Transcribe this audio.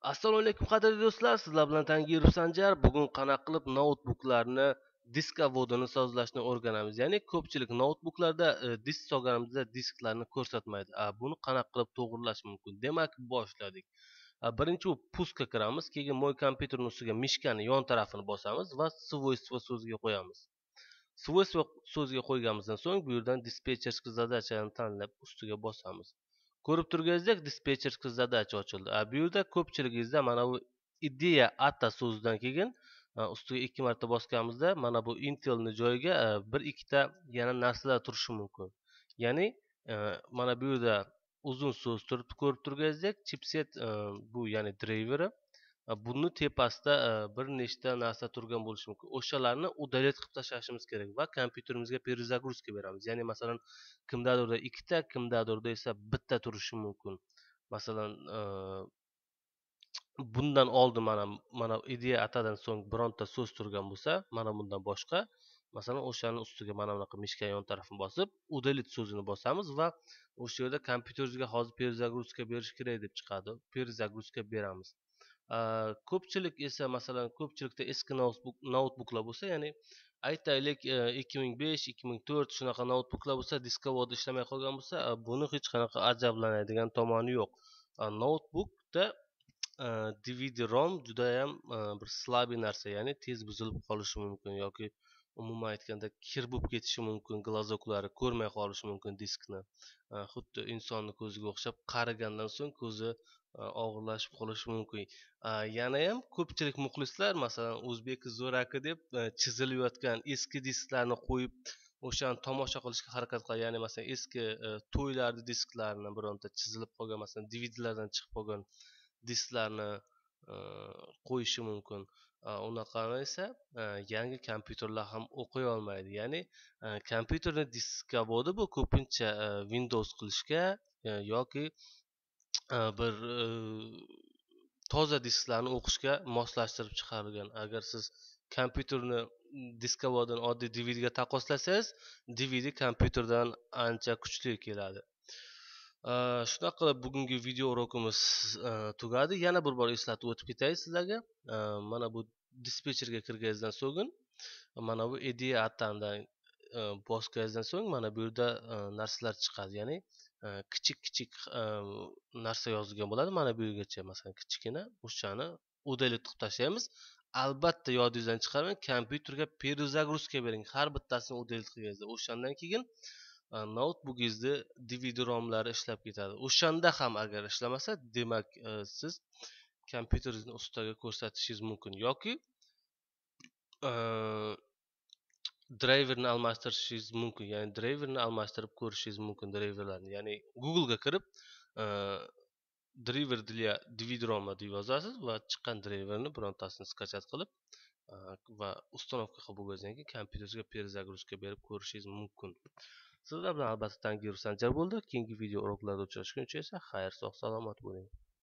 Assalomu alaykum qadrli do'stlar, sizlar bilan Tangirov Sanjar. Bugun qanaqa qilib noutbuklarni diskovodini sozlashni o'rganamiz. Ya'ni ko'pchilik noutbuklarda disk solganimizda disklarni ko'rsatmaydi. Buni qanaqa qilib to'g'rilash mumkin? Demak, boshladik. Birinchi u пускga kiramiz, keyin Moy kompyuterning ustiga mishkani yon tarafini bosamiz va свойства so'ziga qo'yamiz. Свойства so'ziga qo'yganimizdan so'ng bu yerdan диспетчерский задача ni tanlab ustiga bosamiz. Ko'rib turganingizdek диспетчерский задача ochildi. Bu yerda ko'pchiligingizda mana bu ideya ata so'zidan keyin ustiga 2 marta bosganimizda mana bu Intelni joyiga bir ikkita yana narsalar turishi mumkin. Ya'ni mana bu yerda uzun so'z turibdi, ko'rib turganingizdek chipset bu ya'ni driveri, buni tepasida bir nechta narsa turgan bo'lishi mumkin. O'shalarni удалить qilib tashlashimiz kerak va kompyuterimizga перезагрузка beramiz. Ya'ni masalan kimdadirda ikkita, kimdadirda esa bitta turishi mumkin. Masalan bundan oldin mana ideya atadan so'ng bironta so'z turgan bo'lsa, mana bundan boshqa, masalan o'shani ustiga mana bunaqa mishka yon tarafini bosib, удалить so'zini bosamiz va o'sha yerda kompyuteringizga hozir перезагрузка berish kerak deb chiqadi. Перезагрузка beramiz. Ko'pchilik esa masalan ko'pchilikda eski noutbuklar bo'lsa, ya'ni aytaylik 2005, 2004 shunaqa noutbuklar bo'lsa, diskovod ishlamay qolgan bo'lsa, buni hech qanaqa ajablanadigan tomoni yo'q. Noutbukda DVD-ROM juda ham bir слабый narsa, ya'ni tez buzilib qolishi mumkin yoki umuman aytganda kir bo'lib ketishi mumkin, glazoklari ko'rmay qolishi mumkin diskni. Xuddi insonni ko'ziga o'xshab qarigandan so'ng ko'zi og'irlashib qolishi mumkin. Yana ham ko'pchilik muxlislar masalan o'zbek zo'raki deb chizilayotgan eski disklarni qo'yib o'shani tomosha qilishga harakat qiladi. Ya'ni masalan eski to'ylarni disklarini bironta chizilib qolgan, masalan DVDlardan chiqib qolgan disklarni qo'yishi mumkin. Unaqani esa yangi kompyuterlar ham o'qiy olmaydi. Ya'ni kompyuterni diskovodi bu ko'pincha Windows qilishga yoki bir toza disklarni o'qishga moslashtirib chiqarilgan. Agar siz kompyuterni diskovodini oddiy DVDga taqqoslasangiz, DVD kompyuterdan ancha kuchli keladi. Shunaqa qilib bugungi video urokimiz tugadi. Yana bir bor eslatib o'tib ketay sizlarga. Mana bu dispetcherga kirganingizdan so'ng mana bu ideya atandan bosganingizdan so'ng mana bu yerda narsalar chiqadi. Ya'ni kichik-kichik narsa yozilgan bo'ladi. Mana bu yergacha masalan kichkina o'shani удалить qilib tashlaymiz. Albatta yodingizdan chiqarmang, kompyuterga перезагрузка bering. Har bittasini удалить qilganingizda o'shandan keyin noutbukingizni DVD-ROMlari ishlab ketadi. O'shanda ham agar ishlamasa, demak siz kompyuteringizni ustaga ko'rsatishingiz mumkin yoki driverni almashtirishingiz mumkin. Ya'ni driverni almashtirib ko'rishingiz mumkin driverlarni. Ya'ni Google ga kirib driver для DVD-ROM deb yozasiz va chiqqan driverni birontasini skachat qilib va установка qilib bo'lgandan keyin kompyuteringizga перезагрузка berib ko'rishingiz mumkin. Sizlar bilan albatta Tangirov Sanjar bo'ldi. Keyingi video uroklarda uchrashguncha esa xayr, sog' salomat bo'ling.